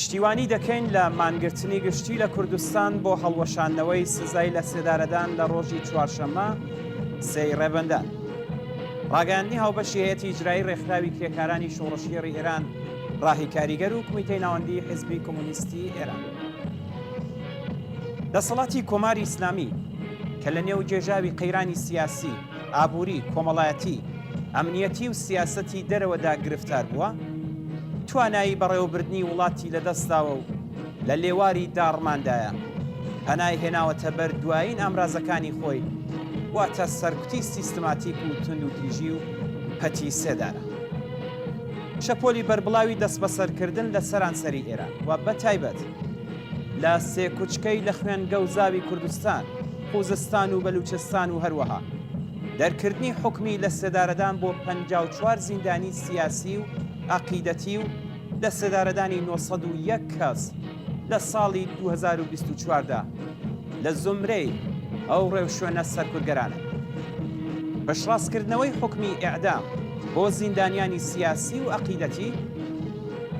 پشتیوانی دەکەین لە مانگرتنی گشتی لە کوردستان بۆ هەڵوەشاندنەوەی سزای لەسێدارەدان لە ڕۆژی چوارشەممە سێی ڕێبەندان. ڕاگەیاندنی هاوبەشی هەیئەتی ئیجرایی ڕێکخراوی کرێکارانی شۆڕشگێڕی ئێران، ڕاهی کاریگەر و کومیتەی ناوەندیی حیزبی کۆمۆنیستی ئێران. دەسەڵاتی کۆماری ئیسلامی کە لە نێو گێژاوی قەیرانی سیاسی، ئابووری، کۆمەڵایەتی، ئەمنیەتی و سیاسەتی دەرەوەدا گرفتار بووە، توانایی بەڕێوەبردنی وڵاتی لەدەستداوە و لە لێواری داڕماندایە، پەنای هێناوەتە بەر دوایین ئامرازەکانی خۆی، واتە سەرکوتی سیستماتیک و توندوتیژی و پەتی سێدارە. شەپۆلی بەربڵاوی دەستبەسەرکردن لە سەرانسەری ئێران و بەتایبەت لە سێکوچکەی لە خوێن گەوزاوی کوردستان، خوزستان و بەلوچستان و هەروەها دەرکردنی حوکمی لەسێدارەدان بۆ 54 زیندانی سیاسی و عەقیدەتی و لەسێدارەدانی 901 کەس لە ساڵی 2024 دا لە زومرەی ئەو ڕێوشوێنە سەرکوتگەرانەن. پشتڕاستکردنەوەی حوکمی ئێعدام بۆ زیندانیانی سیاسی و عەقیدەتی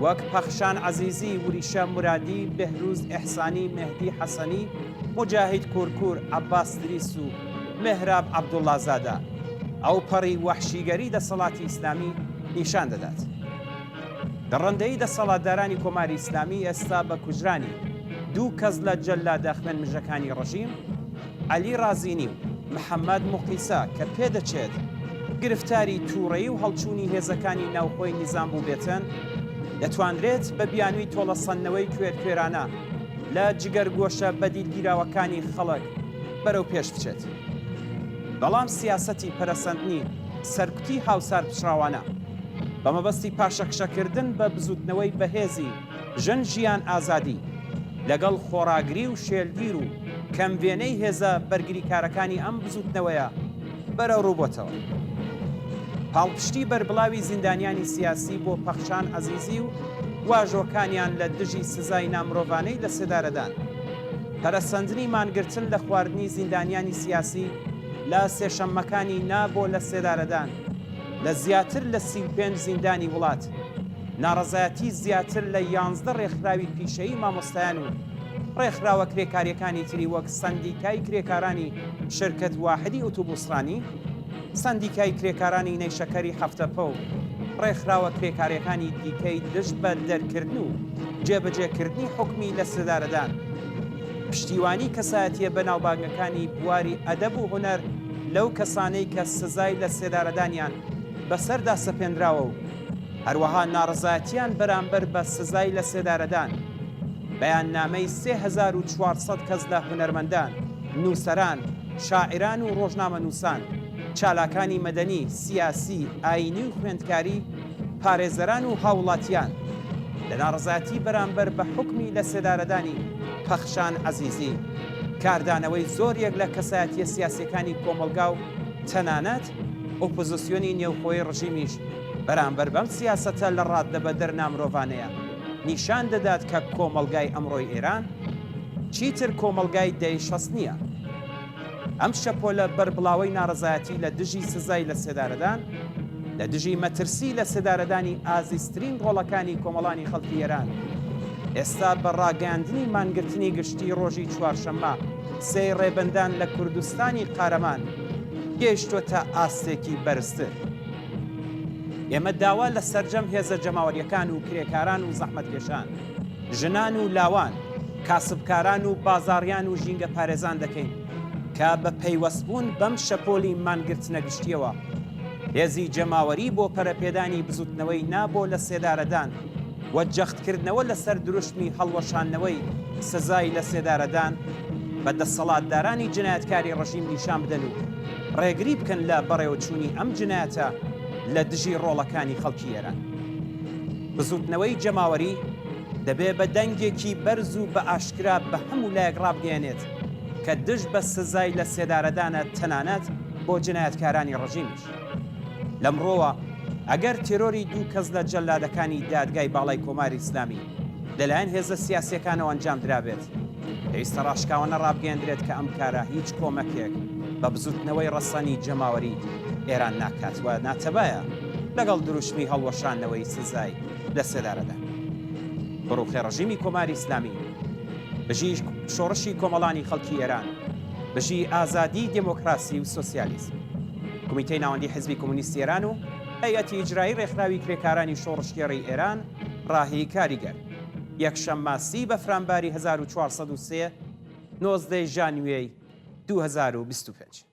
وەک پەخشان عەزیزی، وریشە مورادی، بێهروز ئێحسانی، مێهدی حەسەنی، موجاهید کورکور، عەباس دریس و مێهراب عەبدوڵڵازادە ئەوپەڕی وەحشیگەری دەسەڵاتی ئیسلامی نیشان دەدات. دڕندەیی دەسەڵاتدارانی کۆماری ئیسلامی ئێستا بە کوژرانی دوو کەس لە جەلادە خوێنمژەکانی ڕژیم، عەلی ڕازینی و محەمەد موقیسە کە پێدەچێت گرفتاری تووڕەیی و هەڵچوونی هێزەکانی ناوخۆی نیزام بووبێتن، دەتوانرێت بە بیانووی تۆڵەسەندنەوەی کوێرکوێرانە لە جگەرگۆشە بەدیلگیراوەکانی خەڵک بەرەو پێش بچێت. بەڵام سیاسەتی پەرەسەندنی سەرکوتی هاوسارپچڕاوانە بە مەبەستی پاشەکشەکردن بە بزووتنەوەی بەهێزی ژن ژیان ئازادی لەگەڵ خۆڕاگری و شێلگیر و کەم وێنەی هێزە بەرگریکارەکانی ئەم بزووتنەوەیە بەرەوڕوو بۆتەوە. پاڵپشتی بەربڵاوی زیندانیانی سیاسی بۆ پەخشان عەزیزی و واژۆکانیان لە دژی سزای نامرۆڤانەی لەسێدارەدان، پەرەسەندنی مانگرتن لە خواردنی زیندانیانی سیاسی لە سێشەممەکانی نا بۆ لەسێدارەدان لە زیاتر لە 35 زیندانی وڵات، ناڕەزایەتی زیاتر لە یانزدە ڕێکخراوی پیشەیی مامۆستایان و ڕێکخراوە کرێکارییەکانی تری وەک سەندیکای کرێکارانی شرکت واحدی ئوتوبوسڕانی، سەندیکای کرێکارانی نەیشەکەری هەفتەپە و ڕێکخراوە کرێکارییەکانی دیکەی دژ بە دەرکردن و جێبەجێکردنی حوکمی لەسێدارەدان، پشتیوانی کەسایەتییە بەناوبانگەکانی بواری ئەدەب و هونەر لەو کەسانەی کە سزای لەسێدارەدانیان بەسەردا سەپێنراوە و هەروەها ناڕەزایەتییان بەرامبەر بە سزای لەسێدارەدان، بەیاننامەی 3400 کەس لە هونەرمەندان، نووسەران، شاعیران و ڕۆژنامەنووسان، چالاکانی مەدەنی، سیاسی، ئایینی و خوێندکاری، پارێزەران و هاووڵاتیان لە ناڕەزایەتی بەرامبەر بە حوکمی لەسێدارەدانی پەخشان عەزیزی، کاردانەوەی زۆریەک لە کەسایەتییە سیاسییەکانی کۆمەڵگا و تەنانەت ئۆپۆزسیۆنی نێوخۆی ڕژیمیش بەرامبەر بەم سیاسەتە لە ڕاددەبەدەر نامرۆڤانەیە نیشان دەدات کە کۆمەڵگای ئەمڕۆی ئێران چیتر کۆمەڵگای دەی 60 نییە. ئەم شەپۆلە بەربڵاوەی ناڕەزایەتی لە دژی سزای لەسێدارەدان، لە دژی مەترسی لەسێدارەدانی ئازیزترین ڕۆڵەکانی کۆمەڵانی خەڵکی ئێران، ئێستا بە ڕاگەیاندنی مانگرتنی گشتی ڕۆژی چوارشەممە سێی ڕێبەندان لە کوردستانی قارەمان گەیشتۆتە ئاستێکی بەرزتر. ئێمە داوا لە سەرجەم هێزە جەماوەرییەکان و کرێکاران و زەحمەتکێشان، ژنان و لاوان، کاسبکاران و بازاڕیان و ژینگەپارێزان دەکەین کە بە پەیوەستبوون بەم شەپۆلی مانگرتنە گشتییەوە، هێزی جەماوەری بۆ پەرەپێدانی بزووتنەوەی نا بۆ لەسێدارەدان و جەختکردنەوە لەسەر دروشمی هەڵوەشاندنەوەی سزای لەسێدارەدان بە دەسەڵاتدارانی جنایەتکاری ڕژیم نیشان بدەن و ڕێگری بکەن لە بەڕێوەچوونی ئەم جنایەتە لە دژی ڕۆڵەکانی خەڵکی ئێران. بزووتنەوەی جەماوەری دەبێ بە دەنگێکی بەرز و بە ئاشکرا بە هەموو لایەک ڕابگەیەنێت کە دژ بە سزای لەسێدارەدانە تەنانەت بۆ جنایەتکارانی ڕژیمیش. لەمڕۆوە ئەگەر تێرۆری دوو کەس لە جەلادەکانی دادگای باڵای کۆماری ئیسلامی لەلایەن هێزە سیاسییەکانەوە ئەنجام درابێت، پێویستە ڕاشکاوانە ڕابگەیەندرێت کە ئەم کارە هیچ کۆمەکێک بە بزووتنەوەی ڕەسەنی جەماوەری ئێران ناکات و ناتەبایە لەگەڵ دروشمی هەڵوەشاندنەوەی سزای لەسێدارەدان. بڕوخێ ڕژیمی کۆماری ئیسلامی. بژی شۆڕشی کۆمەڵانی خەڵکی ئێران. بژی ئازادی، دێمۆکراسی و سۆسیالیزم. کومیتەی ناوەندی حیزبی کۆمۆنیستی ئێران و هەیئەتی ئیجرایی ڕێکخراوی کرێکارانی شۆڕشگێڕی ئێران ڕاهی کاریگەر. یەکشەممە سی بەفرانباری 1403، 19 ژانویەی 2025.